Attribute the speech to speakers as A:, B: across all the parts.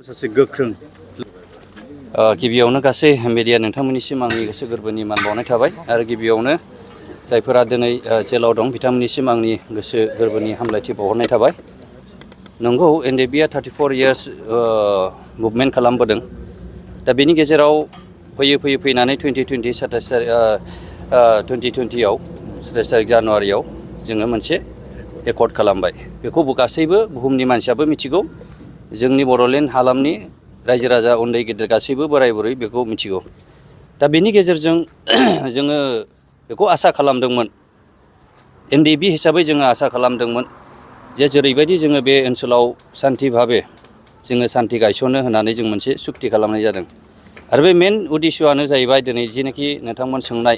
A: सासे गोख्रों
B: गिबियावनो गासै मिडिया नोंथांमोननिसिम आंनि गोसो गोरबोनि मान बावनाय थाबाय आरो गिबियावनो जायफोरा दिनै जेलाव दं बिथांमोननिसिम आंनि गोसो गोरबोनि हामलायथि बावहरनाय थाबाय। नंगौ एनडिएफबिआ 34 इयार्स मुभमेन्ट खालामबोदों। दा बेनि गेजेराव फैनानै 2020आव 27 तारिख जानुवारियाव जोङो मोनसे एकर्ड खालामबाय। बेखौ गासैबो बुहुमनि मानसियाबो मिथिगौ। जोंनि बड'लेण्ड हालामनि रायजो राजा उन्दै गेदेर गासैबो बोराय बुरै बेखौ मिथिगौ। दा बेनि गेजेरजों जोङो बेखौ आसा खालामदोंमोन, एनडिएफबि हिसाबै जोङो आसा खालामदोंमोन जे जेरैबायदि जोङो बे ओनसोलाव सान्थि भाबे जोङो सान्थि गायसननो होननानै जों मोनसे सुक्ति खालामनाय जादों। आरो बे मेन उद्देश्यआनो जाहैबाय दिनै जेनाखि नोंथांमोन सोंनाय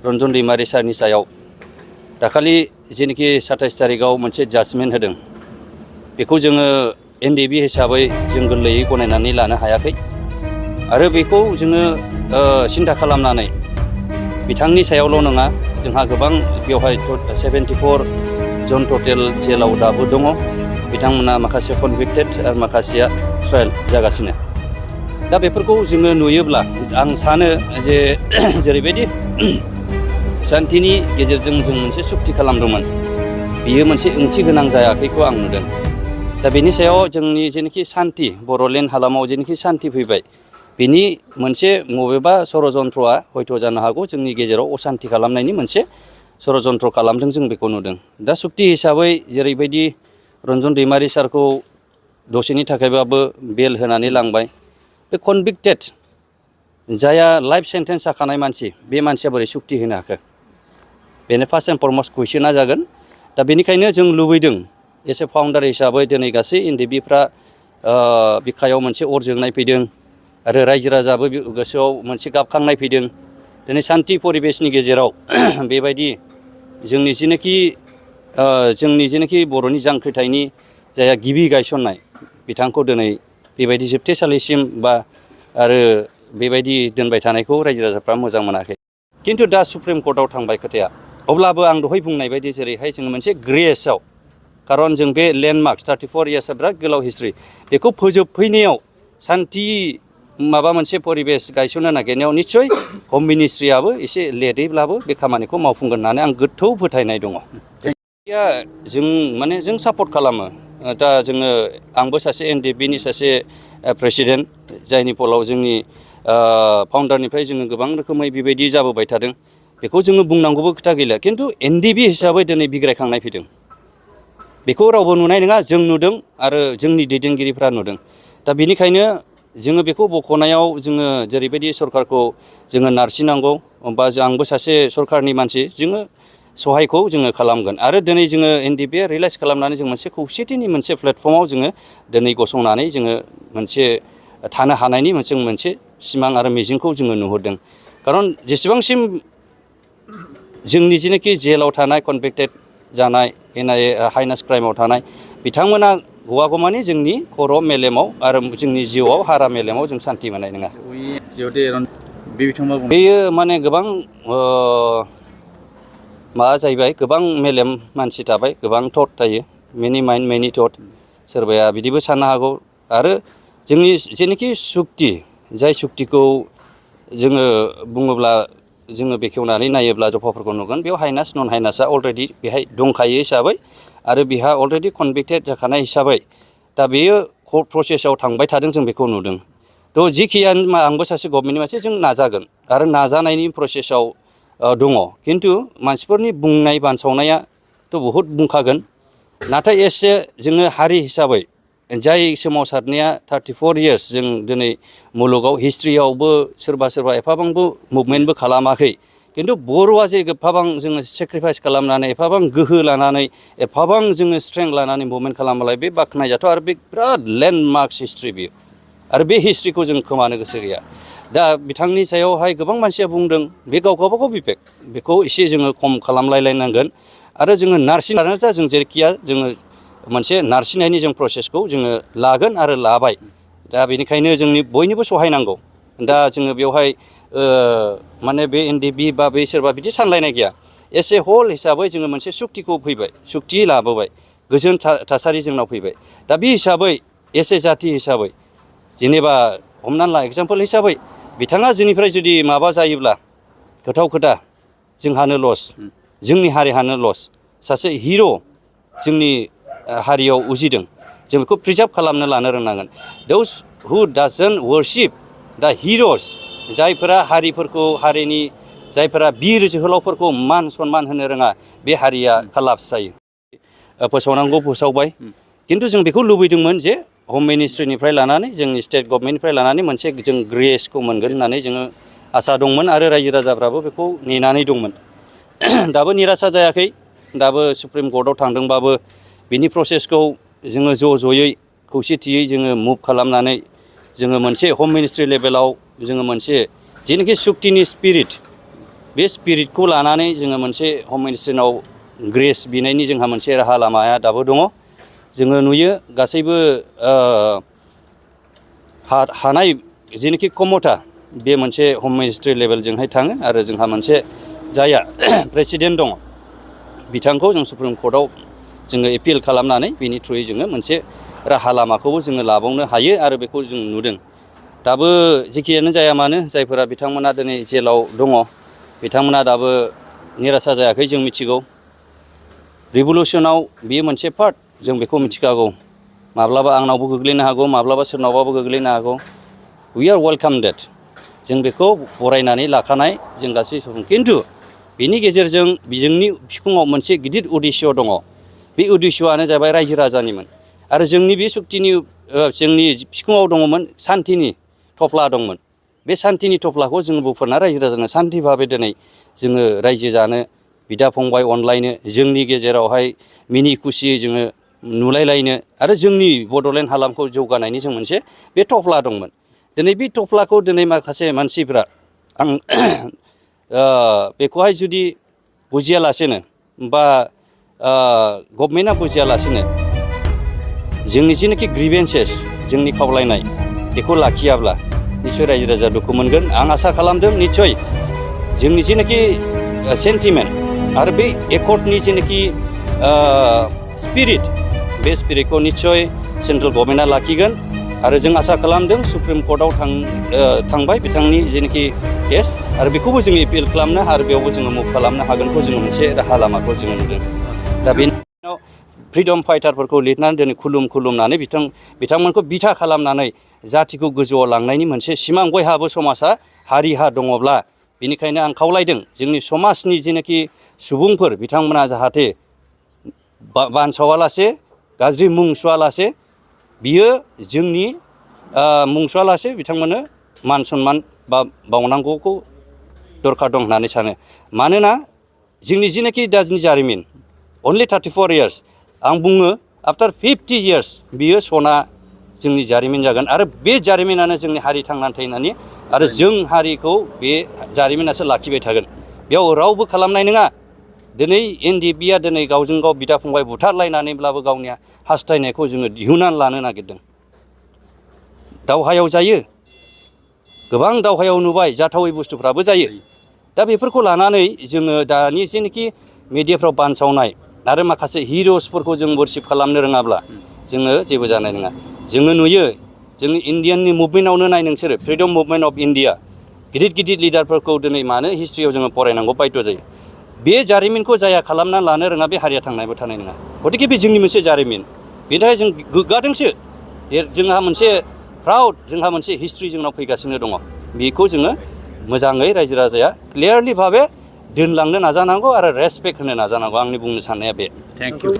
B: रनजन दैमारि सारनि सायाव दाखालि जेनाखि 27 तारिखआव मोनसे जाजमेन्ट होदों, बेखौ जोङो एनडिएफबि हिसाबै जों गोरलैयै गनायनानै लानो हायाखै। आरो बेखौ जोङो सिन्था खालामनानै बिथांनि सायावल' नङा, जोंहा गोबां बेवहाय 74 जन टटेल जेलाव दाबो दङ। बिथांमोना माखासे कनभिक्टेड आरो माखासेया ट्रायल जागासिनो। दा बेफोरखौ जोङो नुयोब्ला आं सानो जे जेरैबायदि सान्थिनि गेजेरजों जों मोनसे सुक्ति खालामदोंमोन, बियो मोनसे ओंथि गोनां जायाखैखौ आं नुदों। दा बेनि सायाव जोंनि जेनाखि सान्थि बड'लेण्ड हालामाव जेनाखि सान्थि फैबाय, बिनि मोनसे बबेबा षड़यन्त्रआ हयथ' जानो हागौ जोंनि गेजेराव असान्थि खालामनायनि मोनसे षड़यन्त्र खालामदों, जों बेखौ नुदों। दा सुक्ति हिसाबै जेरैबायदि रनजन दैमारि सारखौ दसेनि थाखायबाबो बेल होनानै लांबाय, बे कनभिक्टेड जायहा लाइफ सेन्टेन्स जाखानाय मानसि, बे मानसिया बोरै सुक्ति होनो हाखो? बेनो फार्स्ट एन्ड फरमस्ट कुइसना जागोन। दा बेनिखायनो जों लुबैदों एसे फाउन्डार हिसाबै दिनै गासै एनडिएफबिफ्रा बिखायाव मोनसे अर जोंनाय फैदों आरो रायजो राजाबो गोसोआव मोनसे गाबखांनाय फैदों। दिनै सान्थि परिबेसनि गेजेराव बेबायदि जोंनि जेनाखि बर'नि जांख्रिथायनि जायहा गिबि गायसननाय, बिथांखौ दिनै बेबायदि जोबथेसालिसिम आरो बेबायदि दोनबाय थानायखौ रायजो राजाफ्रा मोजां मोनाखै। खिन्थु दा सुप्रिम कर्टआव थांबाय खोथाया। अब्लाबो आं दहाय बुंनाय बायदि जेरैहाय जोङो मोनसे ग्रेसआव, खारन जों बे लेन्डमार्क 34 इयार्सआ बिराद गोलाव हिस्ट्रि, बेखौ फोजोबफैनायाव सान्थि माबा मोनसे परिबेस गायसननो नागिरनायाव निस्सय हम मिनिस्ट्रियाबो एसे लेटैब्लाबो बे खामानिखौ मावफुंगोन होननानै आं गोथौ फोथायनाय दङ। जों सापर्ट खालामो। दा जोङो आंबो सासे एनडिएफबिनि सासे प्रेसिडेन्ट, जायनि फलाव जोंनि फाउन्डारनिफ्राय जोङो गोबां रोखोमै बेबायदि जाबोबाय थादों। बेखौ जोङो बुंनांगौबो खोथा गैला। खिन्थु एनडिएफबि हिसाबै दिनै बिग्रायखांनाय फैदों। बेखौ रावबो नुनाय नङा, जों नुदों आरो जोंनि दैदेनगिरिफ्रा नुदों। दा बेनिखायनो जोङो बेखौ बख'नायाव जोङो जेरैबायदि सरकारखौ जोङो नारसिननांगौ, बा आंबो सासे सरकारनि मानसि, जोङो सहायखौ जोङो खालामगोन। आरो दिनै जोङो एनडिएफबिआ रियेलाइज खालामनानै जों मोनसे खौसेथिनि मोनसे प्लेटफर्माव जोङो दिनै गसंनानै जोङो मोनसे थानो हानायनि मोनसे सिमां आरो मिजिंखौ जोङो नुहुरदों। खारन जेसेबांसिम जोंनि जेनाखि जेलाव थानाय कनभिक्टेड जानाय हाइनास क्राइमाव थानाय बिथांमोना गवागौमानि जोंनि खर' मेलेमाव आरो जोंनि जिउआव हारा मेलेमाव जों सान्थि मोननाय नङा। बेयो माने गोबां माबा जाहैबाय, गोबां मेलेम मानसि थाबाय, गोबां थट थायो, मेनि माइन्ड मेनि थट। सोरबाया बिदिबो साननो हागौ। आरो जोंनि जेनाखि सुक्ति, जाय सुक्तिखौ जोङो बुङोब्ला जोङो बेखेवनानै नायोब्ला दफाफोरखौ नुगोन, बेयाव हाइनास नन हाइनासआ अलरेडि बेहाय दंखायो हिसाबै आरो बिहा अलरेडि कनभिक्टेड जाखानाय हिसाबै दा बेयो कर्ट प्रसेसआव थांबाय थादों, जों बेखौ नुदों। थ' जिखियानो आंबो सासे गभर्नमेन्टनि मानसि, जों नाजागोन आरो नाजानायनि प्रसेसआव दङ। खिन्थु मानसिफोरनि बुंनाय बानसावनायाथ' बहुद बुंखागोन। नाथाय एसे जोङो हारि हिसाबै जाय सोमावसारनाया 34 इयार्स जों दिनै मुलुगाव हिस्ट्रियावबो सोरबा एफाबांबो मुभमेन्टबो खालामाखै, खिन्थु बर'आ जे एफाबां जोङो सेक्रिफाइस खालामनानै एफाबां गोहो लानानै एफाबां जोङो स्ट्रेंथ लानानै मुभमेन्ट खालामबालाय बे बाख्नायजाथाव आरो बे बिराद लेन्डमार्क्स हिस्ट्रि बियो। आरो बे हिस्ट्रिखौ जों खोमानो गोसो गैया। दा बिथांनि सायावहाय गोबां मानसिया बुंदों, बे गावबागाव बिबेक, बेखौ एसे जोङो खम खालामलायलायनांगोन। आरो जोङो नारसिनानो जा, जों जेरैखिया जोङो मोनसे नारसिननायनि जों प्रसेसखौ जोङो लागोन आरो लाबाय। दा बेनिखायनो जोंनि बयनिबो सहायनांगौ। दा जोङो बेवहाय माने बे एनडिएफबि बा बे सोरबा बिदि सानलायनाय गैया। एस ए हल हिसाबै जोङो मोनसे सुक्तिखौ फैबाय, सुक्ति लाबोबाय, गोजोन थासारि जोंनाव फैबाय। दा बे हिसाबै एस ए जाथि हिसाबै जेनेबा हमनानै ला एग्जाम्पल हिसाबै बिथाङा जोंनिफ्राय जुदि माबा जायोब्ला गोथाव खोथा जोंहानो लस जोंनि हारिहानो लस सासे हिर' जोंनि हारियाव उजिदों जों बेखौ प्रिजार्भ खालामनो लानो रोंनांगोन दोस हु डाजन्ट वर्शिप दा हिर'स जायफोरा हारिफोरखौ हारिनि जायफोरा बिर जोहोलावफोरखौ मान सनमान होनो रोङा बे हारिया कालाप्स जायो फोसावनांगौ फोसावबाय खिन्थु जों बेखौ लुबैदोंमोन जे हम मिनिस्ट्रिनिफ्राय लानानै जोंनि स्टेट गभर्नमेन्टनिफ्राय लानानै मोनसे जों ग्रेसखौ मोनगोन होननानै जोङो आसा दंमोन आरो रायजो राजाफ्राबो बेखौ नेनानै दंमोन दाबो निरासा जायाखै दाबो सुप्रिम कर्टआव थांदोंबाबो बिनि प्रसेसखौ जोङो ज'यै खौसेथियै जोङो मुभ खालामनानै जोङो मोनसे हम मिनिस्ट्रि लेभेलाव जोङो मोनसे जेनाखि सुक्तिनि स्पिरिट बे स्पिरिटखौ लानानै जोङो मोनसे हम मिनिस्ट्रिनाव ग्रेस बिनायनि जोंहा मोनसे राहा लामाया दाबो दङ जोङो नुयो गासैबो हानाय जेनाखि क्षमता बे मोनसे हम मिनिस्ट्रि लेभेलजोंहाय थाङो आरो जोंहा मोनसे जायहा प्रेसिडेन्ट दङ बिथांखौ जों सुप्रिम कर्टआव जोङो एपिल खालामनानै बेनि थ्रुयै जोङो मोनसे राहा लामाखौबो जोङो लाबावनो हायो आरो बेखौ जों नुदों दाबो जेखियानो जाया मानो जायफोरा बिथांमोना दिनै जेलाव दङ बिथांमोना दाबो निरासा जायाखै जों मिथिगौ रिभलिउसनाव बेयो मोनसे पार्ट जों बेखौ मिथिखागौ माब्लाबा आंनावबो गोग्लैनो हागौ माब्लाबा सोरनावबाबो गोग्लैनो हागौ वी आर वेलकाम डेट जों बेखौ बरायनानै लाखानाय जों गासै सुबुं खिन्थु बेनि गेजेरजों जोंनि बिखुङाव मोनसे गिदिर उद्देश्य दङ बे उद्देश्यआनो जाबाय रायजो राजानिमोन आरो जोंनि बे सुक्तिनि जोंनि बिखुङाव दङमोन सान्थिनि थफ्ला दंमोन बे सान्थिनि थफ्लाखौ जोङो बुफुरना रायजो राजानो सान्थि भाबै दिनै जोङो रायजो जानो बिदा फंबाय अनलायनो जोंनि गेजेरावहाय मिनि खुसियै जोङो नुलायलायनो आरो जोंनि बड'लेण्ड हालामखौ जौगानायनि जों मोनसे बे थफ्ला दंमोन दिनै बे थफ्लाखौ दिनै माखासे मानसिफ्रा आं बेखौहाय जुदि बुजियालासेनो बा गभर्नमेन्टआ बुजियालासेनो जोंनि जेनाखि ग्रिभेन्सेस जोंनि खावलायनाय बेखौ लाखियाब्ला निस्सय रायजो राजा दुखु मोनगोन आं आसा खालामदों निस्सय जोंनि जेनाखि सेन्टिमेन्ट आरो बे एकर्डनि जेनाखि स्पिरिट बे स्पिरिटखौ निस्सय सेन्ट्रेल गभर्नमेन्टआ लाखिगोन आरो जों आसा खालामदों सुप्रिम कर्टआव थांबाय बिथांनि जेनाखि केस आरो बेखौबो जोङो एपिल खालामनो आरो बेयावबो जोङो मुभ खालामनो हागोनखौ जोङो मोनसे राहा लामाखौ जोङो नुदों दा बेनि उनाव फ्रिडम फाइटारफोरखौ लिरनानै दिनै खुलुमनानै बिथांमोनखौ बिथा खालामनानै जाथिखौ गोजौआव लांनायनि मोनसे सिमां बयहाबो समाजा हारिहा दङब्ला बेनिखायनो आं खावलायदों जोंनि समाजनि जेनाखि सुबुंफोर बिथांमोना जाहाथे बानसावालासे गाज्रि मुं सुवालासे बियो जोंनि मुं सुवालासे बिथांमोननो मान सनमान बावनांगौखौ दरखार दं होननानै सानो मानोना जोंनि जेनाखि दानि जारिमिन अनलि 34 इयार्स आं बुङो आफ्टार 50 इयार्स बियो सना जोंनि जारिमिन जागोन आरो बे जारिमिनानो जोंनि हारि थांनानै थानायनि आरो जों हारिखौ बे जारिमिनासो लाखिबाय थागोन बेयाव रावबो खालामनाय नङा दिनै एनडिएफबिआ दिनै गावजों गाव बिदा फंबाय बुथारलायनानैब्लाबो गावनि हास्थायनायखौ जोङो दिहुननानै लानो नागिरदों दावहायाव जायो गोबां दावहायाव नुबाय जाथावै बुस्थुफ्राबो जायो दा बेफोरखौ लानानै जोङो दानि जेनाखि मिडियाफ्राव बानसावनाय आरो माखासे हिर'सफोरखौ जों वर्शिप खालामनो रोङाब्ला जोङो जेबो जानाय नङा जोङो नुयो जोंनि इण्डियाननि मुभमेन्टआवनो नाय नोंसोरो फ्रिडम मुभमेन्ट अफ इण्डिया गिदिर लिडारफोरखौ दिनै मानो हिस्ट्रियाव जोङो फरायनांगौ बायद' जायो बे जारिमिनखौ जाया खालामनानै लानो रोङा बे हारिया थांनायबो थानाय नङा गतिके बे जोंनि मोनसे जारिमिन बेनि थाखाय जों गोग्गादोंसो जोंहा मोनसे प्राउड जोंहा मोनसे हिस्ट्रि जोंनाव फैगासिनो दङ बेखौ जोङो मोजाङै रायजो राजाया क्लियारलि भाबे दोनलांनो नाजानांगौ आरो रेसपेक्ट होनो नाजानांगौ आंनि बुंनो साननाया बे
A: थेंक इउ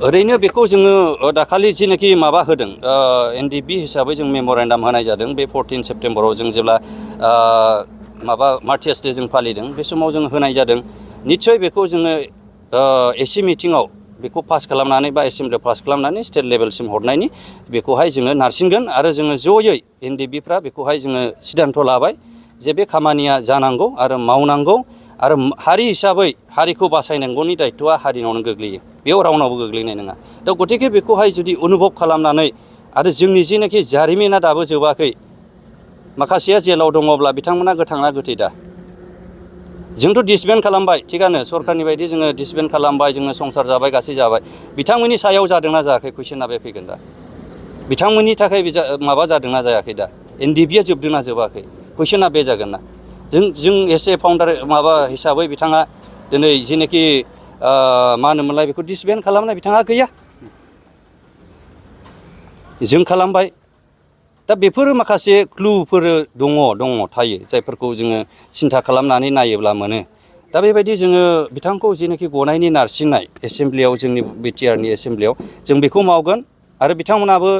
B: ओरैनो बेखौ जोङो दाखालि जेनाखि माबा होदों एनडिएफबि हिसाबै जों मेम'रेन्डाम होनाय जादों बे 14 सेप्टेम्बराव जों जेब्ला माबा मार्टियार्स डे जों फालिदों बे समाव जों होनाय जादों निस्सय बेखौ जोङो एसि मिटिङाव बेखौ पास खालामनानै बा एसेमब्लियाव पास खालामनानै स्टेट लेभेलसिम हरनायनि बेखौहाय जोङो नारसिनगोन आरो जोङो जयै एनडिएफबिफ्रा बेखौहाय जोङो सिद्धान्त लाबाय जे बे खामानिया जानांगौ आरो मावनांगौ आरो हारि हिसाबै हारिखौ बासायनांगौनि दायित्वआ हारिनावनो गोग्लैयो बेयाव रावनावबो गोग्लैनाय नङा दा गतिके बेखौहाय जुदि अनुभब खालामनानै आरो जोंनि जेनाखि जारिमिना दाबो जोबाखै माखासेया जेलाव दङब्ला बिथांमोना गोथाङा गोथै दा जोंथ' डिसबेन्ड खालामबाय थिगानो सरकारनि बायदि जोङो डिसबेन्ड खालामबाय जोङो संसार जाबाय गासै जाबाय बिथांमोननि सायाव जादोंना जायाखै कुइसना बे फैगोन बिथांमोननि थाखाय माबा जादोंना जायाखै दा एनडिएफबिआ जोबदोंना जोबाखै कुइसना बे जागोन ना जों एसे फाउन्डार माबा हिसाबै बिथाङा दिनै जेनाखि मा होनोमोनलाय बेखौ डिसबेन्ड खालामनाय बिथाङा गैया जों खालामबाय दा बेफोर माखासे क्लुफोर दङ थायो जायफोरखौ जोङो सिन्था खालामनानै नायोब्ला मोनो दा बेबायदि जोङो बिथांखौ जेनाखि गनायनि नारसिननाय एसेमब्लियाव जोंनि बिटिआरनि एसेमब्लियाव जों बेखौ मावगोन आरो बिथांमोनाबो